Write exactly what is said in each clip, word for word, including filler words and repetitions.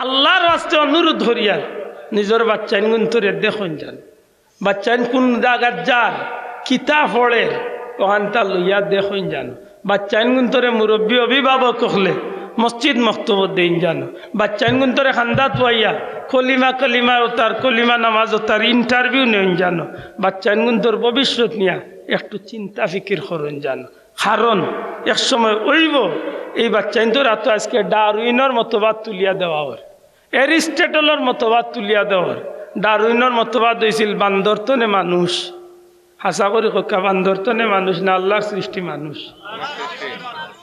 আল্লাহর ওয়াস্তে অনুরোধ করিয়ার, নিজর বাচ্চাইন গুন্তরে দেখইন যান। বাচ্চাইন কুন জাগাত যার, কিতা পড়ের, অখানতা লইয়া দেখইন যান। বাচ্চাইন গুন্তরে মুরব্বী অভিভাবক অকলে মসজিদ মক্তবত দেইন যান। বাচ্চাইন গুন্তরে কান্দাত বওয়াইয়া কলিমা, কলিমা অতার, কলিমা নামাজ অতার interview নেইন যান। বাচ্চাইন গুন্তর ভবিষ্যৎ নিয়া একটু চিন্তা ফিকির করইন যান। কারণ এক সময় অইবো, এই বাচ্চাইন্তর আতো আইজকে ডারউইনর মতবাদ তুলিয়া দেওয়া অর, অ্যারিস্টটলর মতবাদ তুলিয়া দেওয়া অর। ডারউইনর মতবাদ অইছিল বান্দর তনে মানুষ। হাছা করি কউক্কা, বান্দর তনে মানুষ না আল্লাহর সৃষ্টি মানুষ?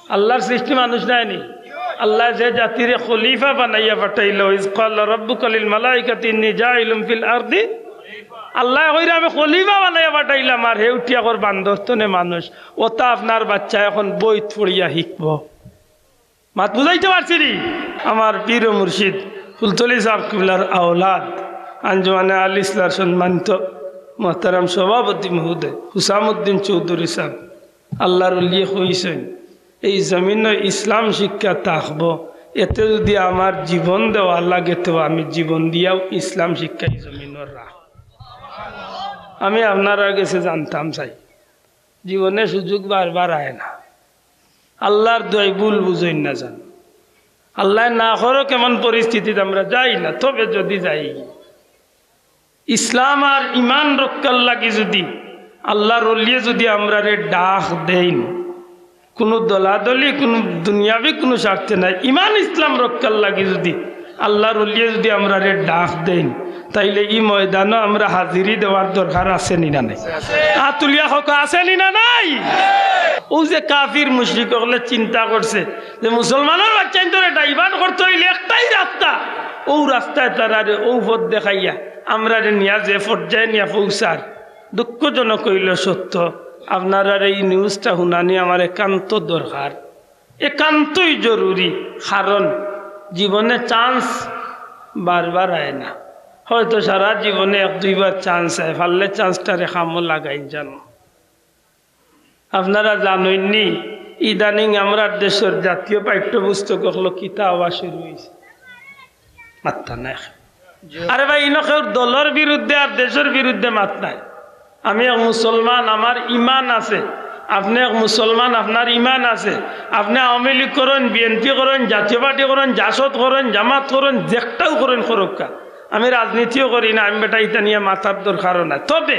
আল্লাহর সৃষ্টি মানুষ নায় নি? আল্লায় যে জাতিরে খলিফা বানাইয়া পাঠাইলা, "ইজ ক্বালা রাব্বুকা লিল মালাইকাতি ইন্নী জাইলুন ফিল আরদি।" আল্লায় কইরা, "আমি খলিফা বানাইয়া পাঠাইলাম, আর হে উঠিয়া কর বান্দর তনে মানুষ।" অতা আপনার বাচ্চায় অখন বইত পড়িয়া হিকবো। মাত বুঝাইতে পারছি নি? আমার পীর ও মুর্শিদ ফুলতলি সাব কিবলার আওলাদ, আঞ্জুমানে আল ইসলাহর সম্মানিত মোহতারাম সভাপতি মহোদয় হুসামউদ্দিন চৌধুরী সাব, আল্লাহর ওলিয়ে কইছইন, এই জমিনো ইসলাম শিক্ষা থাকবো, এতে যুদি আমার জীবন দেওয়া লাগে, তো আমি জীবন দিয়াও ইসলাম শিক্ষা এই জমিনো রাখমু। আমি আপনারার গেছে জানতাম চাই, জীবনে সুযোগ বারবার আয় না। আল্লাহর দোয়াই, ভুল বুঝইন না যান। আল্লায় না করউক এমন পরিস্থিতিত আমরা যাই না, তবে যুদি যাই, ইসলাম আর ইমান রক্ষার লাগি যুদি আল্লাহর ওলিয়ে যুদি আমরারে ডাক দেইন, কুনু দলাদলি, কুনু দুনিয়াবি কুনু স্বার্থে নায়, ইমান ইসলাম রক্ষার লাগি যুদি আল্লাহর ওলিয়ে যুদি আমরারে ডাক দেইন, তাইলে ই ময়দানো আমরা হাজিরি দেওয়ার দরকার আছে নি না নাই? আত তুলিয়া কউক্কা, আছে নি না নাই? অউ যে কাফির মুশরিক অকলে চিন্তা করছে যে মুসলমানর বাচ্চাইন্তরে divert করতে অইলে একটাই রাস্তা, অউ রাস্তায় তারারে অউ পথ দেখাইয়া আমরারে নিয়া যে পর্যায়ে নিয়া পৌঁছার, দুঃখজনক অইলেও সত্য, আপনারারে ই নিউজটা হুনানি আমার একান্ত দরকার, একান্তই জরুরি। কারণ জীবনে চান্স বারবার আয় না, হয়তো সারা জীবনে এক দুইবার চান্স আয়, পারলে চান্সটারে কামো লাগাইন যান। আপনারা জানইন নি, ইদানিং আমরার দেশর জাতীয় পাঠ্যপুস্তক অকলো কিতা অওয়া শুরু অইছে? মাত্তা নাই। আরে ভাই, ইনো কেউর দলর বিরুদ্ধে আর দেশর বিরুদ্ধে মাত নাই। আমি এক মুসলমান, আমার ইমান আছে। আপনে এক মুসলমান, আপনার ইমান আছে। আপনে আওয়ামী লীগ করইন, বিএনপি করইন, জাতীয় পার্টি করইন, জাসদ করইন, জামাত করইন, যেকটাউ করইন, করউক্কা। আমি রাজনীতিও করি না, আমি বেটা ইতা নিয়া মাতার দরকারও নাই। তবে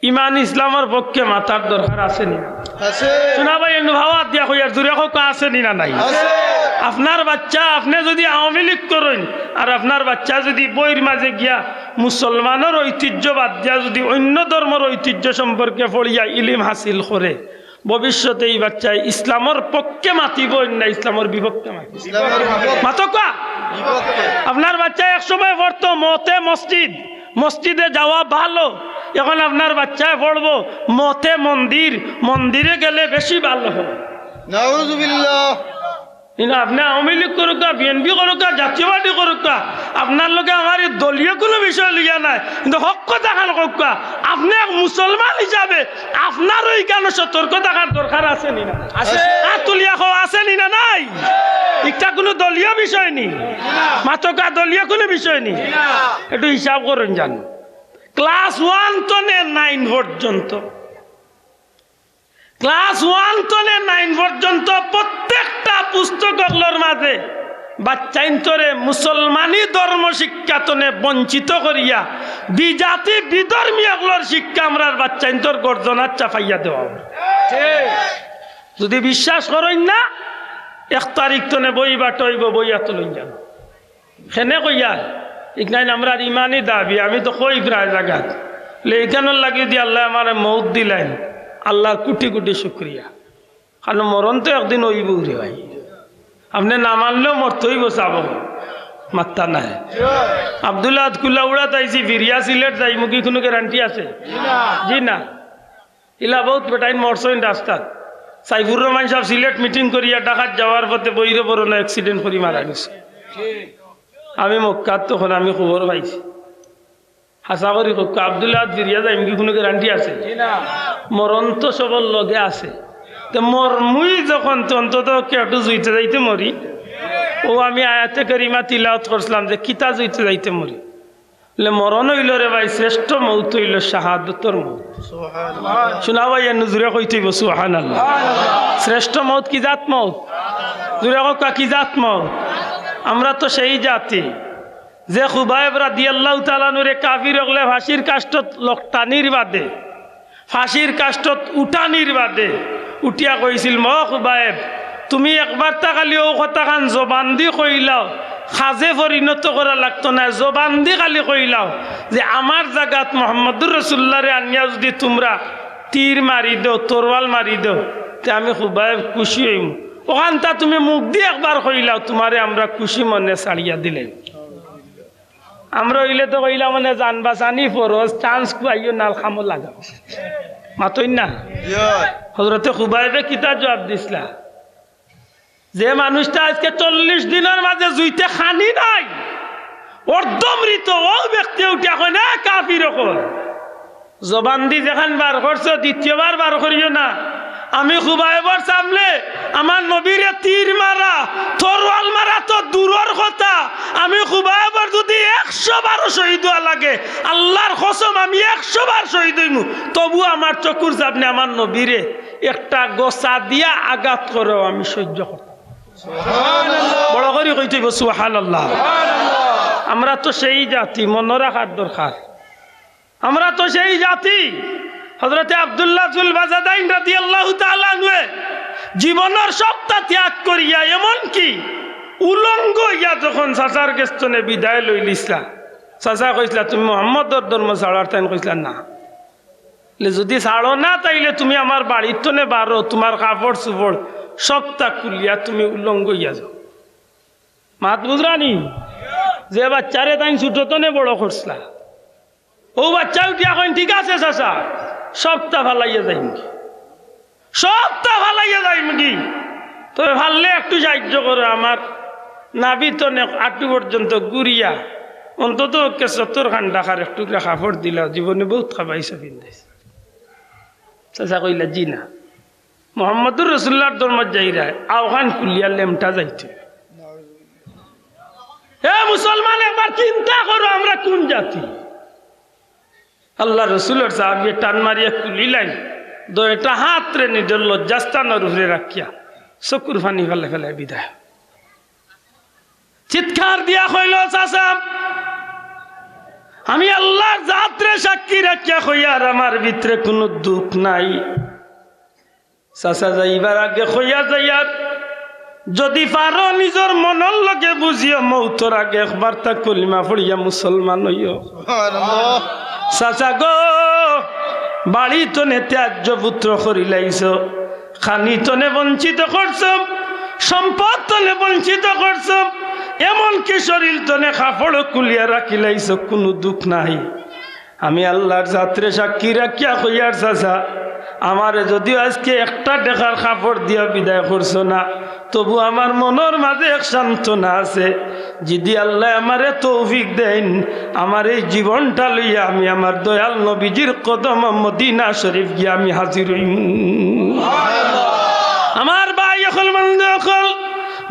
ইমান ইসলামর পক্ষে মাতার দরকার আছে নি? আছে। শোনা ভাই, এনু হাওয়া দিয়া কইয়ার, জুরে কউক্কা, আছে নি না নাই? আছে। আপনার বাচ্চা, আপনে যুদি আওয়ামী লীগ করইন, আর আপনার বাচ্চা যুদি বইর মাঝে গিয়া মুসলমানর ঐতিহ্য বাদ দিয়া যুদি অইন্য ধর্মর ঐতিহ্য সম্পর্কে পড়িয়া ইলিম হাসিল করে, ভবিষ্যতে ই বাচ্চায় ইসলামর পক্ষে মাতিবো না ইসলামর বিপক্ষে মাতিবো? ইসলামর বিপক্ষে। মাতউক্কা। বিপক্ষে। আপনার বাচ্চায় এক সময় পড়তো মতে মসজিদ, মসজিদে যাওয়া ভালো, এখন আপনার বাচ্চায় পড়বো মতে মন্দির, মন্দিরে গেলে বেশি ভালো হয়। নাউজুবিল্লাহ। কিন্তু আপনে আওয়ামী লীগ করউক্কা, বিএনপি করউক্কা, জাতীয় পার্টি করউক্কা, আপনার লগে আমার ই দলীয় কুনু বিষয় লইয়া নাই, কিন্তু হক কথাখান কউক্কা। আপনে এক মুসলমান হিসাবে আপনারও ইখানো সতর্ক থাকার দরকার আছে নি না? আছে। আত তুলিয়া কও, আছে নি না নাই? ইটা কুনু দলীয় বিষয় নি? মাতউক্কা, দলীয় কুনু বিষয় নি? একটু হিসাব করইন যান। ক্লাস ওয়ান তনে নাইন পর্যন্ত, ক্লাস ওয়ান তনে নাইন পর্যন্ত প্রত্যেকটা পুস্তক অকলর মাঝে বাচ্চাইন্তরে মুসলমানি ধর্ম শিক্ষা তনে বঞ্চিত করিয়া বিজাতি বিধর্মী অকলর শিক্ষা আমরার বাচ্চাইন্তর গর্দনাত চাপাইয়া দেওয়া অয়। যুদি বিশ্বাস করইন না, এক তারিখ তনে বই বাটইবো, বইয়া তুলইন যান। কেনে কইয়ার, ইখান আমরার ইমানি দাবি, আমি তো কই প্রায় জাগাত। বলে, ইখানর লাগি দি আল্লায় আমারে মউত দিলাইন, আল্লাহর কুটি কুটি শুকরিয়া। কারণ মরণ তো একদিন অইবো রে ভাই, আপনে না মানলেও মরতে অইবো, চাবো। মাত্তা নাই। আব্দুল্লাহ আতকুল্লা উড়াত আইছি, ফিরিয়া সিলেট যাইমুগি কুনু গ্যারান্টি আছে? জি না। ইলা বউত বেটাইন মরছইন রাস্তাত। সাইফুর রহমান সাব সিলেট মিটিং করিয়া ঢাকাত যাওয়ার পথে বইরে বড় না অ্যাক্সিডেন্ট করি মারা গেছে। আমি মক্কাত তখন আমি খবর পাইছি। হাছা করি কউক্কা, আব্দুল্লাহ আত ফিরিয়া যাইমুগি কুনু গ্যারান্টি আছে? জি না। মরণ তো সবর লগে আছে। তে মরমুই যখন, তে অন্তত কেউ একটু জুইতে যাইতে মরি। ও আমি আয়াতে করিমা তিলাওয়াত করছিলাম যে কিতা জুইতে যাইতে মরি। বলে, মরণ অইলো রে ভাই, শ্রেষ্ঠ মউত অইলো শাহাদতর মউত। শুনা ভাই, এ নজরে কইতে অইবো সুবহানাল্লাহ। শ্রেষ্ঠ মউত কি জাত মউত? জুরে কউক্কা, কি জাত মউত? আমরা তো সেই জাতি যে খুবাইব রাদিয়াল্লাহু তাআলা আনহুরে কাফির অকলে ফাঁসির কাষ্ঠত লটকানির বাদে, ফাঁসির কাষ্ঠত উঠানির বাদে উঠিয়া কইছিল, "ম খুবাইব, তুমি একবারতা খালি অউ কথাখান জবানদি কইলাও, কাজে পরিণত করা লাগতো নায়, জবানদি খালি কইলাও যে আমার জাগাত মুহাম্মদুর রাসুলুল্লাহরে আনিয়া যুদি তুমরা তীর মারি দেও, তরোয়াল মারি দেও, তে আমি খুবাইব খুশি অইমু। অখানতা তুমি মুখদি একবার কইলাও, তুমারে আমরা খুশি মনে ছাড়িয়া দিলাইমু।" আমরা অইলে তো কইলাম মানে জান বাচানি ফরজ, chance খুয়াইও নাল কামো লাগাও। মাতইন না? হজরতে খুবাইবে কিতা জুয়াব দিছলা? যে মানুষটা আইজকে চল্লিশ দিনর মাঝে জুইতে খানি নাই, অর্ধমৃত, অউ ব্যক্তি উঠিয়া কয় না, "কাফির অকল, জবানদি যেখান বার করছো, দ্বিতীয়বার বার করিও না। আমি খুবাইবর সামনে আমার নবীরে তীর মারা, তরোয়াল মারা তো দূরর কথা, আমি খুবাইবর যুদি একশো বারও শহীদ অওয়া লাগে, আল্লার কসম আমি একশো বার শহীদ অইমু, তবু আমার চকুর সামনে আমার নবীরে একটা গোছা দিয়া আঘাত করেও আমি সইজ্য করতাম।" বড় করি কইতে অইবো সুবহানাল্লাহ। আমরা তো সেই জাতি, মনো রাখার দরকার। আমরা তো সেই জাতি। হজরতে আব্দুল্লাহ জুল বাজাদাইন রাদিয়াল্লাহু তাআলা আনহুয়ে জীবনর সবটা ত্যাগ করিয়া, এমনকি উলঙ্গ অইয়া যখন চাচার গেছ থনে বিদায় লইলিছলা, চাচায় কইছলা, "তুমি মুহাম্মদর ধর্ম ছাড়ো।" আর তাইন কইছলা, "না।" বলে, "যুদি ছাড়ো না, তাইলে তুমি আমার বাড়ির থনে বারো, তুমার কাপড়-চুপড় সবটা খুলিয়া তুমি উলঙ্গ অইয়া যাও।" মাত বুঝরানি? যে বাইচ্চারে তাইন ছুটো থনে বড় করছলা, অউ বাইচ্চায় উঠিয়া কইন, "ঠিক আছে চাচা, সবটা ফালাইয়া যাইমুগি, সবটা ফালাইয়া যাইমুগি। তবে পারলে একটু সাইয্য করো, আমার নাভি থনে আটু পর্যন্ত ঘুরিয়া অন্তত পক্ষে সত্তর খান টেকার একটু কাপড় দিলাও, জীবনে বউত খাবাইছো, পিন্দাইছো।" চাচা কইলা, "জি না, মুহাম্মদুর রাসুলুল্লাহর ধর্মত যাইরায়, অউখান খুলিয়া লেমটা যাইতে।" এ মুসলমান, একবার চিন্তা করো, আমরা কুন জাতি? আল্লার রসুলর সাহাবিয়ে টান মারিয়া খুলিলাইন, দুইটা হাতরে নিজর লজ্জাস্থানর উপরে রাখিয়া চকুর পানি ফালাই ফালাই বিদায়। চিৎকার দিয়া কইলো, "চাচা, আমি আল্লার জাতরে সাক্ষী রাখিয়া কইয়ার, আমার ভিতরে কুনু দুখ নাই।" চাচা যাইবার আগে কইয়া যাইয়ার, যুদি পারো নিজর মনর লগে বুঝিও, মউতর আগে একবারতা কলিমা পড়িয়া মুসলমান অইও। সুবহানাল্লাহ। চাচা গো, বাড়ি থনে ত্যায্য পুত্র করিলাইছো, খানি থনে বঞ্চিত করছো, সম্পদ থনে বঞ্চিত করছো, এমনকি শরীর থনে কাপড়ও খুলিয়া রাখিলাইছো, কুনু দুখ নাই। আমি আল্লার জাতরে সাক্ষী রাখিয়া কইয়ার চাচা, আমারে যুদিও আইজকে একটা টেকার কাপড় দিয়া বিদায় করছো না, তবু আমার মনর মাঝে এক সান্ত্বনা আছে। যুদি আল্লায় আমারে তৌফিক দেইন, আমার এই জীবনটা লইয়া আমি আমার দয়াল নবীজির কদম মদিনা শরীফ গিয়া আমি হাজির অইমু। আমার ভাই অকল, বন্ধু অকল,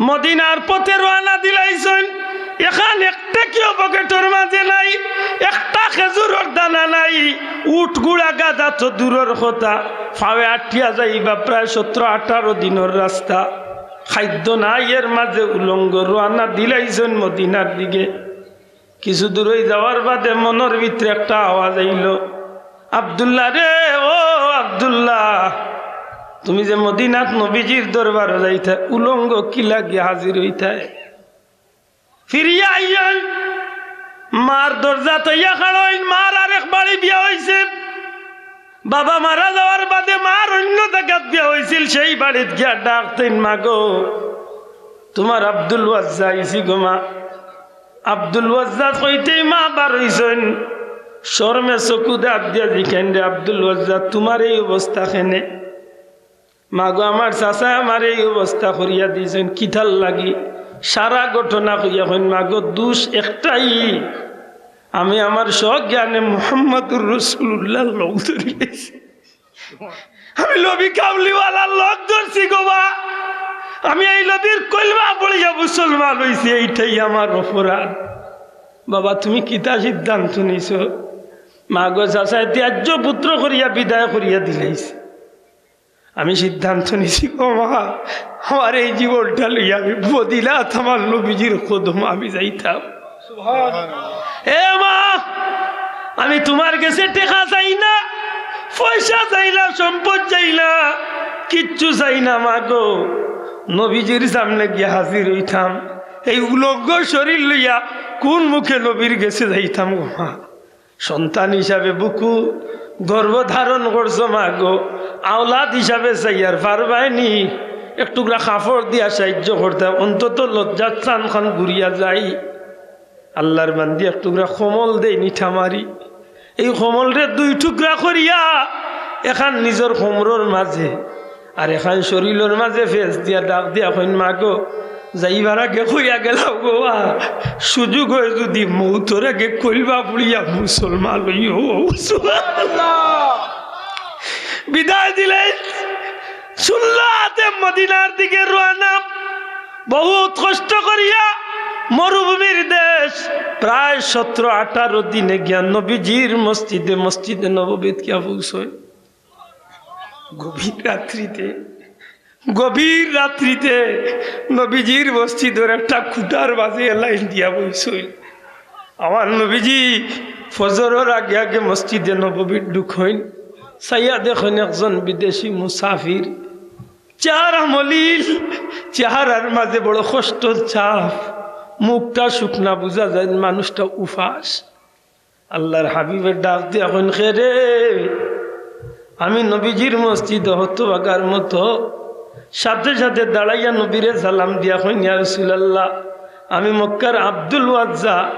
মদিনার পথে রওয়ানা দিলাইছইন, এখান একটা কিও পকেটর মাঝে নাই, একটা খেজুরর দানা নাই, উট গুড়া গাধা তো দূরর কথা, পাওয়ে আটিয়া যাইবা প্রায় সতেরো আঠারো দিনর রাস্তা, খাইদ্য নাই, এর মাঝে উলঙ্গ রওয়ানা দিলাইছইন মদিনার দিকে। কিছু দূরই যাওয়ার বাদে মনর ভিতরে একটা আওয়াজ আইলো, "আব্দুল্লাহ রে, ও আব্দুল্লাহ, তুমি যে মদিনাত নবীজির দরবারো যাইতায়, উলঙ্গ কিলাগি হাজির অইতায়?" ফিরিয়া আইয়াই, মার দরজাত আইয়া খাড়ইন, মার আরেক বাড়ি বিয়া অইছে। বাবা মারা যাওয়ার বাদে মার অইন্য জাগাত বিয়া অইছিল, সেই বাড়িত গিয়া ডাক দেইন, "মা গো, তুমার আব্দুল ওয়াজ্জা আইছি গো মা।" আব্দুল ওয়াজ্জা কইতেই মা বারইছইন, শরমে চকুত আত দিয়া জিকাইন, "রে আব্দুল ওয়াজ্জা, তুমার এই অবস্থা কেনে?" "মা গো, আমার চাচায় আমারে এই অবস্থা করিয়া দিছইন, কিতার লাগি?" সারা ঘটনা কইয়া কইন, "মা গো, দুষ একটাই, আমি আমার সজ্ঞানে মুহাম্মাদুর রাসুলুল্লাহর লগ ধরিলাইছি, আমি নবী কামলিওয়ালার লগ ধরছি গো মা।" আমি এই নবীর কলমা পড়িয়া মুসলমান অইছি, এইটাই আমার অপরাধ। বাবা, তুমি কিতা সিদ্ধান্ত নিছো? মা গো, চাচায় ত্যায্য পুত্র করিয়া বিদায় করিয়া দিলাইছে। আমি সিদ্ধান্ত নিছি গো মা, আমার এই জীবনটা লইয়া আমি মদিনাত আমার নবীজির কদম আমি যাইতাম। এ মা, আমি তুমার গেছে টেকা চাই না, পয়সা চাই না, সম্পদ চাই না, কিচ্ছু চাই না মা গো। নবীজির সামনে গিয়া হাজির অইতাম, এই উলঙ্গ শরীর লইয়া কুন মুখে নবীর গেছে যাইতাম গো মা? সন্তান হিসাবে বুকু গর্ভ ধারণ করছো মা গো, আওলাদ হিসাবে চাইয়ার পারবায় নি? এক টুকরা কাপড় দিয়া সাহায্য করতায়, অন্তত লজ্জার স্থান খান ঘুরিয়া যাই। আল্লার বান্দি এক টুকরা কম্বল দেইন ইটা মারি, এই কম্বলরে দুই টুকরা করিয়া এখান নিজর কোমরর মাঝে আর এখান শরীলর মাঝে ফেস দিয়া ডাক দিয়া কইন, মা গো, যাইবার আগে কইয়া গেলাম গো মা, সুযোগ অয় যুদি মউতর আগে কলমা পড়িয়া মুসলমান অইও। বিদায় দিলে সুল্লা আতে মদিনার দিকে রওয়ানা। বহুত কষ্ট করিয়া মরুভূমির দেশ, প্রায় সতেরো আঠারো দিনে গিয়া নবীজির মসজিদে, মসজিদে নববীত গিয়া পৌঁছয়। গভীর রাত্রিতে, গভীর রাত্রিতে নবীজির মসজিদর একটা খুঁটার মাঝে লাইন দিয়া বইছইন। আমার নবীজি ফজরর আগে আগে মসজিদে নববীত ঢুকইন। চাইয়া দেখইন একজন বিদেশি মুসাফির, চেহারা মলিন, চেহারার মাঝে বড় কষ্টর ছাপ, মুখটা শুকনা, বুঝা যায় মানুষটা উপাস। আল্লার হাবিবে ডাক দিয়া কইন, "কে রে?" আমি নবীজির মসজিদে হতভাগার মতো সাথে সাথে দাঁড়াইয়া নবীরে সালাম দিয়া কইন, "ইয়া রাসূলুল্লাহ, আমি মক্কার আব্দুল ওয়াজ্জা।"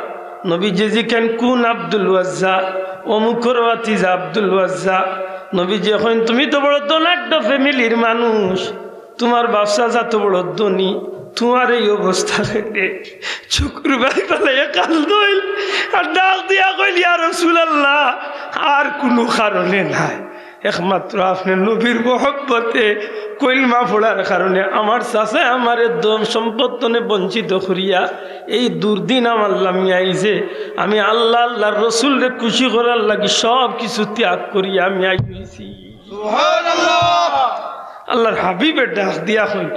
নবীজি জিকাইন, "কুন আব্দুল ওয়াজ্জা?" "অমুকর ভাতিজা আব্দুল ওয়াজ্জা।" নবীজি কইন, "তুমি তো বড় ধনাঢ্য ফ্যামিলির মানুষ, তুমার বাপ চাচা তো বড় ধনী, তুমার এই অবস্থা কেনে?" চকুর পানি ফালাইয়া কান্দইন আর ডাক দিয়া কইন, "ইয়া রাসূলুল্লাহ, আর কুনু কারণে নায়, একমাত্র আপনে নবীর মহব্বতে কলমা পড়ার কারণে আমার চাচায় আমারে ধন সম্পদ তনে বঞ্চিত করিয়া এই দুর্দিন আমার লামিয়া আইছে। আমি আল্লাহ, আল্লার রসুলরে খুশি করার লাগি সব কিছু ত্যাগ করিয়া আমি আইছি।" সুবহানাল্লাহ। আল্লার হাবিবে ডাক দিয়া কইন,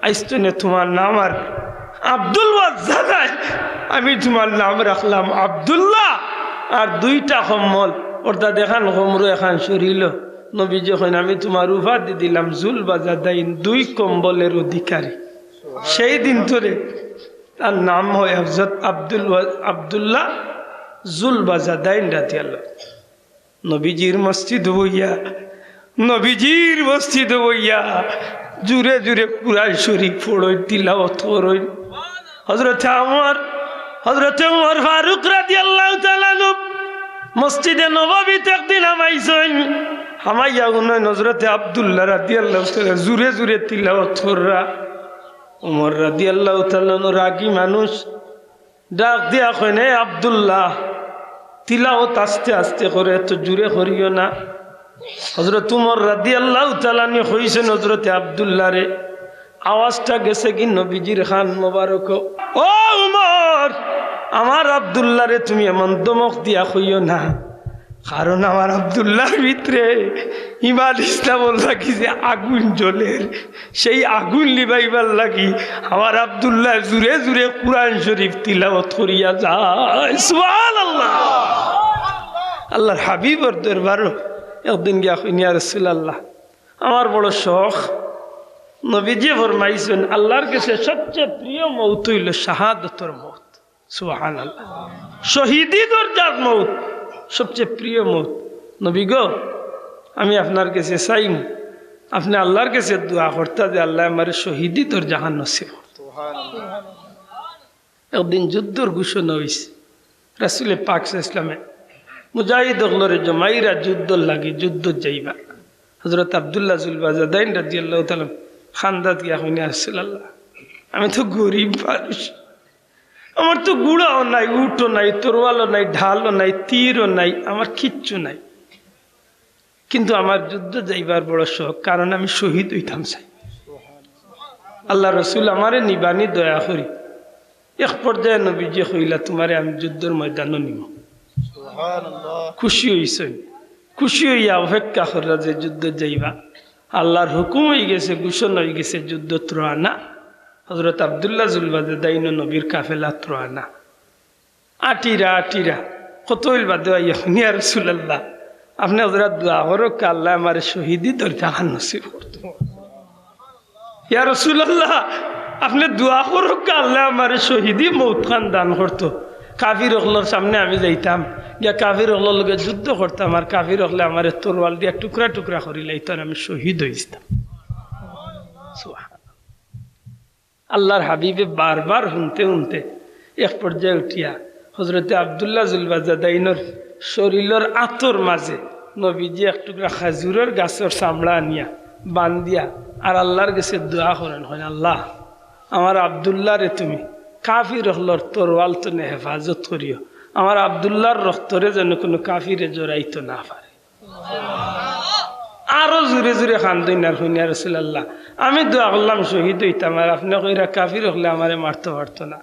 "আইজ তনে তুমার নাম আর আব্দুল ওয়াজ্জা নায়, আমি তুমার নাম রাখলাম আব্দুল্লাহ।" আর দুইটা কম্বল, অর্থাৎ এখান কোমরো এখান শরীলো, নবীজি কইন, "আমি তুমার উপাধি দিলাম জুল বাজাদাইন, দুই কম্বলের অধিকারী।" সেই দিন তনে তার নাম হয় হযরত আব্দুল ওয়া-, আব্দুল্লাহ জুল বাজাদাইন রাদিয়াল্লাহু। নবীজির মসজিদ বইয়া, নবীজির মসজিদ বইয়া জুরে জুরে কুরআন শরীফ পড়ইন, তিলাওয়াত করইন। হযরতে ওমর, হযরতে ওমর ফারুক রাদিয়াল্লাহু তাআলা আনহু মসজিদে নববীত একদিন হামাইছইন, হামাইয়া হুনইন হযরতে আব্দুল্লাহ রাদিয়াল্লাহু তাআলা জুরে জুরে তিলাওয়াত কররা। ওমর রাদিয়াল্লাহু তাআলা আনহু রাগী মানুষ, ডাক দিয়া কইন, "এ আব্দুল্লাহ, তিলাওয়াত আস্তে আস্তে করো, এত জুরে করিও না।" হযরত উমর রাদিয়াল্লাহু তাআলা আনহু কইছইন হযরতে আব্দুল্লাহরে, "আওয়াজটা গেছেগি নবীজির কান মোবারকো? ও উমর, আমার আব্দুল্লাহরে তুমি এমন ধমক দিয়া কইও না, কারণ আমার আব্দুল্লাহর ভিতরে ঈমান ইসলামর লাগি যে আগুন জ্বলের, সেই আগুন নিবাইবার লাগি আমার আব্দুল্লাহ জুরে জুরে কুরআন শরীফ তিলাওয়াত করিয়া যায়।" সুবহানাল্লাহ। আল্লাহর হাবিবর দরবারো একদিন গিয়া কইন, "ইয়া রাসূলুল্লাহ, আমার বড় শখ, নবীজি ফরমাইছইন, আল্লাহর কাছে সবচেয়ে প্রিয় মউত অইলো শাহাদতর মউত।" সুবহানাল্লাহ। শহীদি দরজার মউত, সবচেয়ে প্রিয় মউত। নবী গো, আমি আপনার কাছে চাইমু, আপনে আল্লাহর কাছে দোয়া করতা যে, "আল্লাহ, আমারে শহীদি দরজাখান নসিব করো।" একদিন যুদ্ধর ঘোষণা অইছে। রাসূলে পাক সাল্লাল্লাহু আলাইহি ওয়াসাল্লামে মুজাহিদ অকলরে জমাইরা যুদ্ধর লাগি, যুদ্ধত যাইবা। হযরত আব্দুল্লাহ জুলবাজাদাইন রাদিয়াল্লাহু তাআলা আনহু কান্দাত গিয়া কইন, "ইয়া রাসূলুল্লাহ, আমি তো গরিব মানুষ, আমার তো ঘোড়াও নাই, উটও নাই, তরোয়ালও নাই, ঢালও নাই, তীরও নাই, আমার কিচ্ছু নাই, কিন্তু আমার যুদ্ধ যাইবার বড় শখ, কারণ আমি শহীদ অইতাম চাই।" "আল্লার রসুল, আমারে নিবানি দয়া করি।" এক পর্যায়ে নবীজিয়ে কইলা, "তুমারে আমি যুদ্ধর ময়দানো নিমু।" খুশি অইছইন, খুশি অইয়া অপেক্ষা কররা যে যুদ্ধো যাইবা। আল্লার হুকুম অইগেছে, ঘোষণা অইগেছে, যুদ্ধত রওয়ানা। হজরত আব্দুল্লাহ জুলবাজাদাইনও নবীর কাফেলাত রওয়ানা। আটিরা, আটিরা, কত অইল বাদে আইয়া, "ইয়া রাসুলাল্লাহ, আপনে হজরত দোয়া করউক্কা, আল্লায় আমারে শহীদি দরজা খান নসিব করতো।" "ইয়া রাসুলাল্লাহ, আপনে দোয়া করউক্কা, আল্লায় আমারে শহীদি মউত খান দান করতো। কাফির অকলর সামনে আমি যাইতাম, গিয়া কাফির অকলর লগে যুদ্ধ করতাম, আর কাফির অকলে আমারে তরোয়াল দিয়া টুকরা টুকরা করিলাইতো, আর আমি শহীদ অইযিতাম।" সুবহানাল্লাহ। আল্লার হাবিবে বারবার হুনতে হুনতে এক পর্যায়ে উঠিয়া হজরতে আব্দুল্লাহ জুলবাজাদাইনর শরীলর আতর মাঝে নবীজি এক টুকরা খাজুরর গাছর চামড়া আনিয়া বান্ধিয়া আর আল্লার গেছে দোয়া করইন, কইন, "আল্লাহ, আমার আব্দুল্লাহরে তুমি কাফির অকলর তরোয়াল তনে হেফাজত করিও, আমার আব্দুল্লাহর রক্তরে যেন কুনু কাফিরে জড়াইতো না পারে।" আরো জোরে জোরে কান্দইন আর কইন, "ইয়া রাসুলাল্লাহ, আমি দোয়া করলাম শহীদ অইতাম, আর আপনে কইরা কাফির অকলে আমারে মারতো পারতো না।"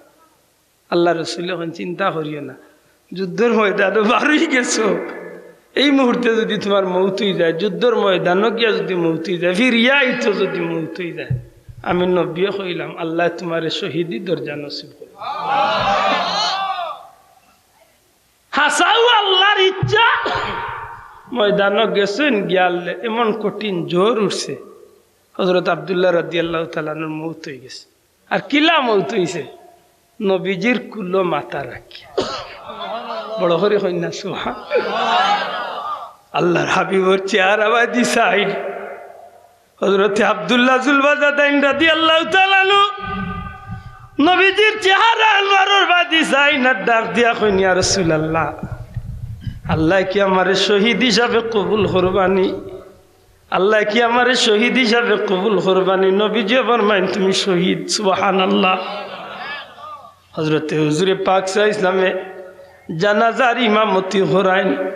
আল্লার রসুলে কইন, "চিন্তা করিও না, যুদ্ধর ময়দানো বারই গেছো, এই মুহূর্তে যুদি তুমার মউত অইযায়, যুদ্ধর ময়দানো গিয়া যুদি মউত অইযায়, ফিরিয়া আইতো যুদি মউত অইযায়, আমি নবীয়ে কইলাম, আল্লায় তুমারে শহীদি দরজা নসিব করইন।" হাছাউ আল্লার ইচ্ছা, ময়দানো গেছইন, গিয়ালে এমন কঠিন ঝড় উঠছে, হজরত আব্দুল্লাহ রাদিয়াল্লাহু তাআলা আনহুর মউত অইগেছে। আর কিলা মউত অইছে? নবীজির কুলো মাথা রাখিয়া। বড় করি কইন না, সুবহান। আল্লার হাবিবর চেহারা বাদি চাইন। হজরতে আব্দুল্লাহ জুলবাজাদাইন রাদিয়াল্লাহু তাআলা আনহু নবীজির চেহারা আনোয়ারর বাদি চাইন আর ডাক দিয়া কইন, "ইয়া রাসুলাল্লাহ, আল্লায় কি আমারে শহীদ হিসাবে কবুল করবানি? আল্লায় কি আমারে শহীদ হিসাবে কবুল করবানি?" নবীজিয়ে ফরমাইন, "তুমি শহীদ।" সুবহানাল্লাহ। হজরতে হুজুরে পাক সাল্লাল্লাহু আলাইহি ওয়াসাল্লামে জানাজার ইমামতি করাইন।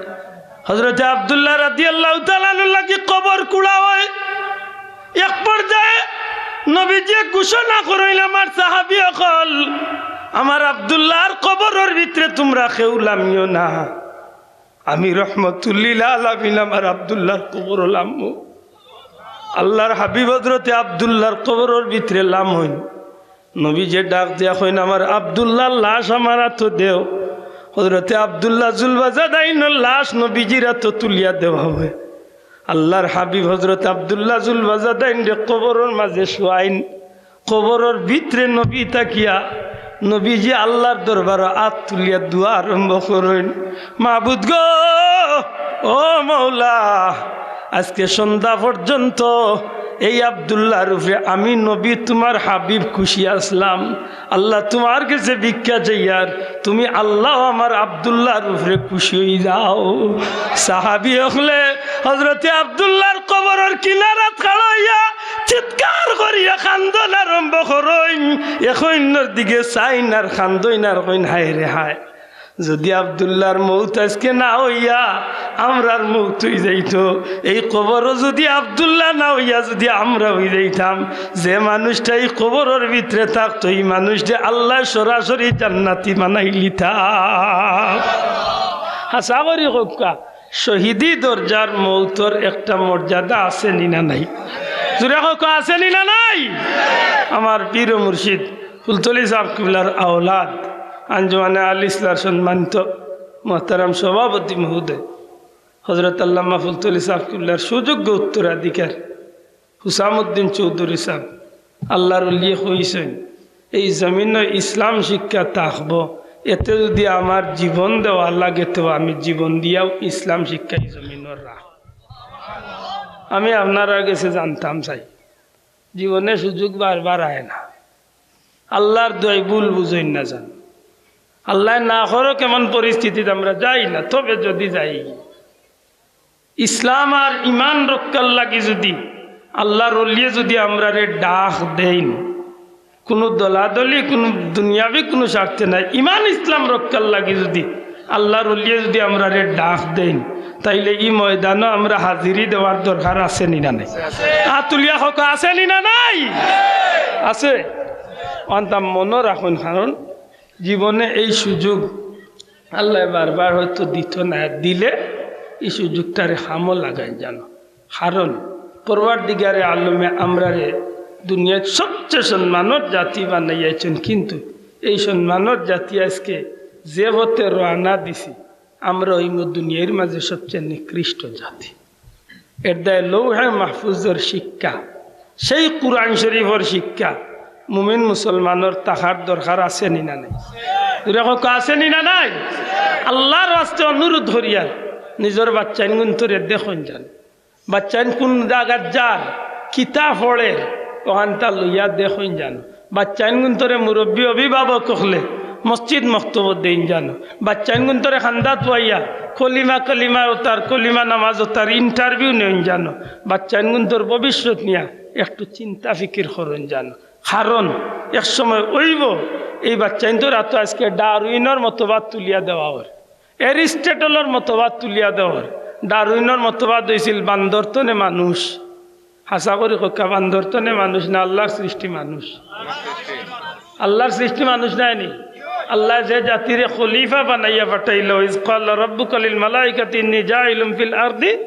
হজরতে আব্দুল্লাহ রাদিয়াল্লাহু তাআলা আনহুর লাগি কবর কুড়া অয়। এক পর্যায়ে নবীজিয়ে ঘোষণা করইন, "আমার সাহাবী অকল, আমার আব্দুল্লাহর কবরর ভিতরে তুমরা কেউ লামিও না, আমি রহমতুল্লিল আলামিন আমার আব্দুল্লাহর কবরো লামমু।" আল্লার হাবিব হজরতে আব্দুল্লাহর কবরর ভিতরে লামইন। নবীজিয়ে ডাক দিয়া কইন, "আমার আব্দুল্লাহর লাশ আমার আতো দেও।" হজরতে আব্দুল্লাহ জুলবাজাদাইনর লাশ নবীজির আতো তুলিয়া দেওয়া অয়। আল্লার হাবিব হজরত আব্দুল্লাহ জুলবাজাদাইনরে কবরর মাঝে শুয়াইন। কবরর ভিতরে নবী থাকিয়া নবীজি আল্লার দরবারো আত তুলিয়া দোয়া আরম্ভ করইন, "মাবুদ গো, ও মওলা, আজকে সন্ধ্যা পর্যন্ত এই আব্দুল্লাহর উপরে আমি নবী তুমার হাবিব খুশি আছলাম। আল্লাহ, তুমার গেছে ভিক্ষা চাইয়ার, তুমি আল্লাহ আমার আব্দুল্লাহর উপরে খুশি অইযাও।" সাহাবী অকলে হজরতে আব্দুল্লাহর কবরর কিনারাত খাড়া অইয়া চিৎকার করিয়া কান্দন আরম্ভ করইন। এক অইন্যর দিকে চাইন আর কান্দইন আর কইন, "হায় রে হায়, যুদি আব্দুল্লাহর মউত আজকে না অইয়া আমরার মউত অইযাইতো, এই কবরো যুদি আব্দুল্লাহ না অইয়া যুদি আমরা অইযাইতাম, যে মানুষটা এই কবরর ভিতরে থাকতো, ই মানুষরে আল্লায় সরাসরি জান্নাতি বানাইলিতা।" হাছা করি কউক্কা, শহীদি দরজার মউতর একটা মর্যাদা আছে নি না নাই? জুরে কউক্কা, আছে নি না নাই? আমার পীর ও মুর্শিদ ফুলতলি সাব কিবলার আওলাদ, আঞ্জুমানে আল ইসলাহর সম্মানিত মোহতারাম সভাপতি মহোদয়, হজরত আল্লামা ফুলতলি সাব কিবলার সুযোগ্য উত্তরাধিকার হুসামউদ্দিন চৌধুরী সাব, আল্লার ওলিয়ে কইছইন, "এই জমিনো ইসলাম শিক্ষা থাকবো, এতে যুদি আমার জীবন দেওয়া লাগে, তো আমি জীবন দিয়াও ইসলাম শিক্ষা ই জমিনো রাখমু।" আমি আপনারার গেছে জানতাম চাই, জীবনে সুযোগ বারবার আয় না। আল্লার দোয়াই ভুল বুঝইন না যান। আল্লায় না করউক এমন পরিস্থিতিত আমরা যাই না, তবে যুদি যাই, ইসলাম আর ইমান রক্ষার লাগি যুদি আল্লার ওলিয়ে যুদি আমরারে ডাক দেইন, কুনু দলাদলি, কুনু দুনিয়াবি কুনু স্বার্থে নায়, ইমান ইসলাম রক্ষার লাগি যুদি আল্লার ওলিয়ে যুদি আমরারে ডাক দেইন, তাইলে ই ময়দানো আমরা হাজিরি দেওয়ার দরকার আছে নি না নাই? আত তুলিয়া কউক্কা, আছে নি না নাই? আছে। অন্তা মনো রাখইন, কারণ জীবনে এই সুযোগ আল্লায় বারবার হয়তো দিত না, দিলে এই সুযোগটারে কামো লাগাইন জানো। কারণ পরওয়ারদিগারে আলমে আমরারে দুনিয়ার সবচেয়ে সম্মানর জাতি বানাইয়াছইন, কিন্তু এই সম্মানর জাতি আজকে যে পথে রওয়ানা দিছি, আমরা অইমু দুনিয়ার মাঝে সবচেয়ে নিকৃষ্ট জাতি। এর দায় লৌহে মাহফুজর শিক্ষা, সেই কুরআন শরীফর শিক্ষা মুমিন মুসলমানর থাকার দরকার আছে নি না নাই? জোরে কউক্কা, আছে নি না নাই? আল্লার ওয়াস্তে অনুরোধ করিয়ার, নিজর বাচ্চাইনগুন্তরে দেখইন জানো। বাচ্চাইন কুন জাগাত যার, কিতা পড়ের, অখানতা লইয়া দেখইন জানো। বাচ্চাইনগুন্তরে মুরব্বি অভিভাবক অকলে মসজিদ মক্তবো দেইন জানো। বাচ্চাইনগুন্তরে কান্দাত বওয়াইয়া কলিমা, কলিমা অতার, কলিমা নামাজ অতার interview নেইন জানো। বাচ্চাইনগুন্তর ভবিষ্যৎ নিয়া একটু চিন্তা ফিকির করইন জানো। কারণ এক সময় অইবো, এই বাচ্চাইন্তর আতো আজকে ডারউইনর মতবাদ তুলিয়া দেওয়া অর, অ্যারিস্টটলর মতবাদ তুলিয়া দেওয়া অর। ডারউইনর মতবাদ অইছিল বান্দর তনে মানুষ। হাছা করি কউক্কা, বান্দর তনে মানুষ না, আল্লার সৃষ্টি মানুষ? আল্লার সৃষ্টি মানুষ নায় নি? আল্লায় যে জাতিরে খলিফা বানাইয়া পাঠাইলো, "ইজ ক্বালা রাব্বুকা লিল মালাইকাতি ইন্নী জাইলুন ফিল আরদি",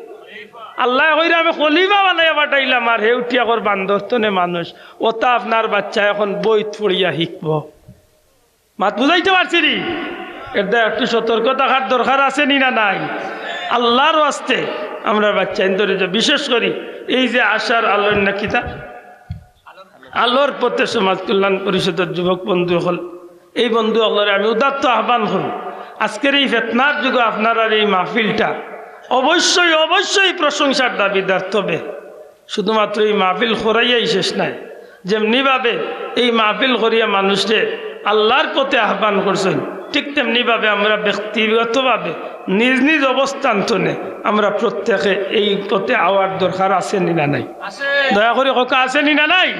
আল্লায় কইরা, "আমি খলিফা বানাইয়া পাঠাইলাম", আর হে উঠিয়া কর বান্দর তনে মানুষ। অতা আপনার বাচ্চায় অখন বইত পড়িয়া শিখবো। মাত বুঝাইতে পারছি নি? এর দায় একটু সতর্ক থাকার দরকার আছে নি না নাই? আল্লার ওয়াস্তে আমরার বাচ্চাইন্তরে যে বিশেষ করি এই যে আশার আলোর না কিতা, আলোর পথে সমাজ কল্যাণ পরিষদর যুবক বন্ধু অকল, এই বন্ধু অকলরে আমি উদাত্ত আহ্বান করমু, আজকের এই ফিতনার যুগো আপনারার এই মাহফিলটা অবশ্যই, অবশ্যই প্রশংসার দাবিদার। তবে শুধুমাত্র এই মাহফিল করাইয়াই শেষ নায়, যেমনিভাবে এই মাহফিল করিয়া মানুষরে আল্লার পথে আহ্বান করছইন, ঠিক তেমনিভাবে আমরা ব্যক্তিগতভাবে নিজ নিজ অবস্থান তনে আমরা প্রত্যেকে এই পথে আওয়ার দরকার আছে নি না নাই? দয়া করি কউক্কা, আছে নি না নাই?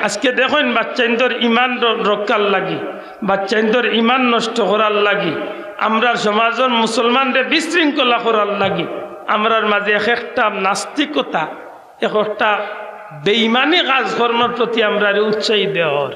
আজকে দেখইন, বাচ্চাইন্তর ইমান র-, রক্ষার লাগি, বাচ্চাইন্তর ইমান নষ্ট করার লাগি, আমরার সমাজর মুসলমানরে বিশৃঙ্খলা করার লাগি, আমরার মাঝে এক একটা নাস্তিকতা, এক একটা বেইমানি কাজকর্মর প্রতি আমরারে উৎসাহী দেওয়া অর।